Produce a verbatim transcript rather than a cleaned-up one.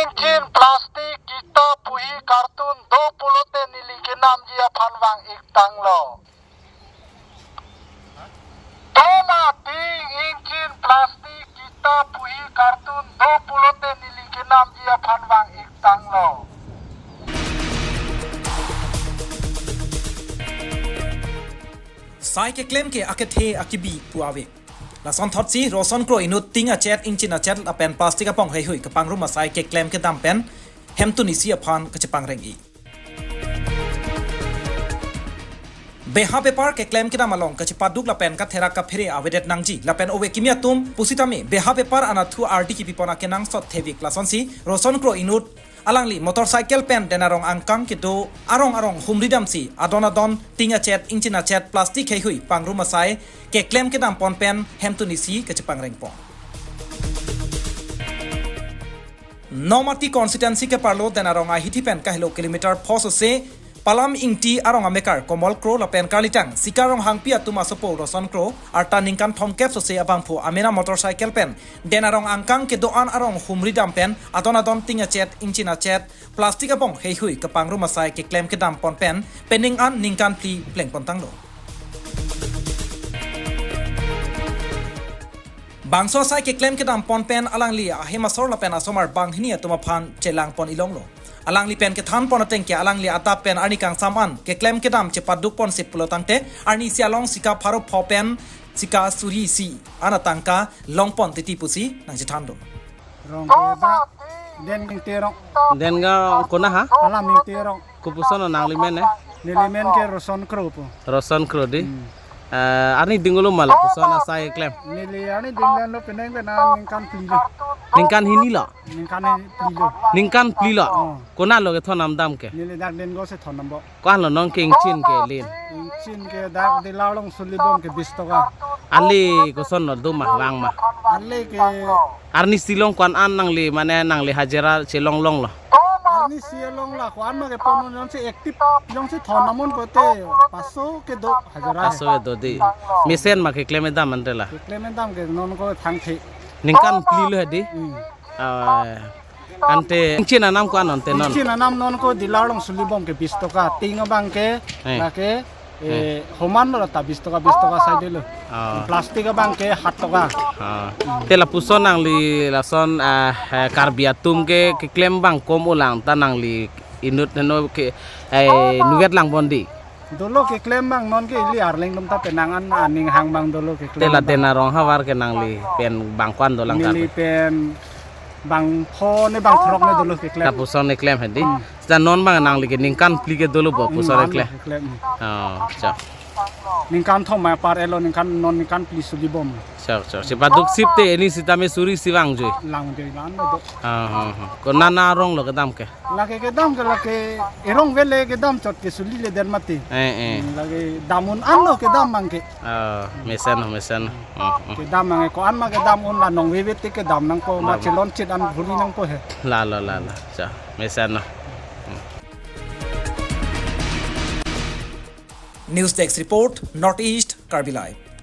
Ingchin plastic kita puhi kartun do pulote neli kenamji aphan vang-iktanglo. Doma ting ingchin plastic kita puhi kartun do pulote neli kenamji aphan vang-iktanglo. Sai keklem ke akethe akibi pu ave. Lason thotsi Roson Kro inut ting achet, ingchin achet lapen plastic abong heihui kepangrum asai keklem kedam pen hemtun isi aphan kachepangreng-i. Beha bepar keklem kedam along kachepaduk lapen katherak kaphere avedet nangji lapen ove kimi atum pusitame beha bepar anatthu ardi kipipon akenangsot thevik lasonsi Roson Kro inut alangli motorcycle pen den arong angkang kedo arong arong humri damsi adon adon ting achet, ingchin achet plastic heihui pangrum asai keklem kedam pon pen hemtun isi kachepangrengpon. Nomati constituency ke-arlo den arong ahithi pen kahelo kilometer pho sose Palam Ingti arong amekar Komol Kro lapen karlitang Sika Ronghangpi atum asopo Roson Kro arta ningkan thomkep sose abangphu amena motorcycle pen den arong angkang kedo-an arong humri dam pen adon adon ting achet, ingchin achet plastic abong heihui kepangrum asai keklem kedam pon pen pening an ningkan phli plengpontanglo. Bangso asai keklem kedam pon pen alangli ahem asor lapen asomar banghini atum aphan chelangpon-i longlo. Alangli pen kethanpon ateng ke alangli adap pen arni kangsam an keklem kedam chepaduk pon sip pulo tangte arnisi along Sika pharo pho pen Sika suri isi an atangka longpon titi pusi nangchethandun. Rong ke ba, Den Ingti arong. Den arong kona ha? Palam Ingti arong. Kopuson nanglimen eh? Nelimen ke Roson Kro pu. Roson Kro di. Hmm. Eh, arni dinglo ma lapuson asai keklem? Neli arni dinglo penang pen ningkan phli lo. Ningkan hini lo? Ningkan phli lo. Ningkan phli lo? Oh. Konat lo kethon nam dam ke? Neli dak Dengo si thon nam bo. Ko-an lo non ke ingchin ke lin? Ingchin ke dak Dila along Sulibom ke bis toka. Ali koson lo do ma vang ma? Ali ke arnisi along ko-an an nangli mane nangli hajira chelong longlo? Arnisi along la ko-an ma ke pon non si active jongsi thon nam un pote paso kedo hajira. Paso kedo di. Mesen ma keklem dam ante la? Keklem dam ke non ko thangthe. Ningkan phli lo di? Hmm. Ah, ante ingchin anam ko-an ante non? Ingchin anam non ko Dila along Sulibom ke bis toka, ting abang ke, eh, lake, eh, eh, homan lo ta bis toka, bis toka saide lo. Ah. Plastic abang ke hat toka. Ah. Te lapuson nangli lason, ah, eh, Karbi atum ke keklem abang kom ulang ta nangli inut heno ke, eh, nuvet lang bondi. Dolo keklem abang non ke ili Arleng atum ta penang an aning hang abang dolo keklem. Te la abang. Den arong havar ke nangli pen bang ko-an dolang neli kar? Pen bang pho ne bang throk ne dolo keklem. Lapuson keklem hedi. Hmm. Seta non abang nangli ke ningkan phli ke dolo bo, hmm, puson an keklem. Keklem. Oh, cha. Ningkan thom ma par elo ningkan non ningkan phli Sulibom. Cha, cha. Chepaduk sip te arni sitame suri isi vang jui. Lang jui lan do. Ah, ha, ha. Konat arong lo kedam ke? Lake kedam ke lake erong vele kedam chot ke suli le der mati. Eh, eh. Hmm, lake dam un an lo kedam abang ke. Ah, mesen, mesen. Hmm, hmm. Kedam abang ke ko-an ma kedam un la nong veve te kedam nangpo ma. Lama. Chelon chit an bhuli nangpo he. La, la, la, la. Cha, mesen. Hmm. News Desk Report, North East Karbi Live.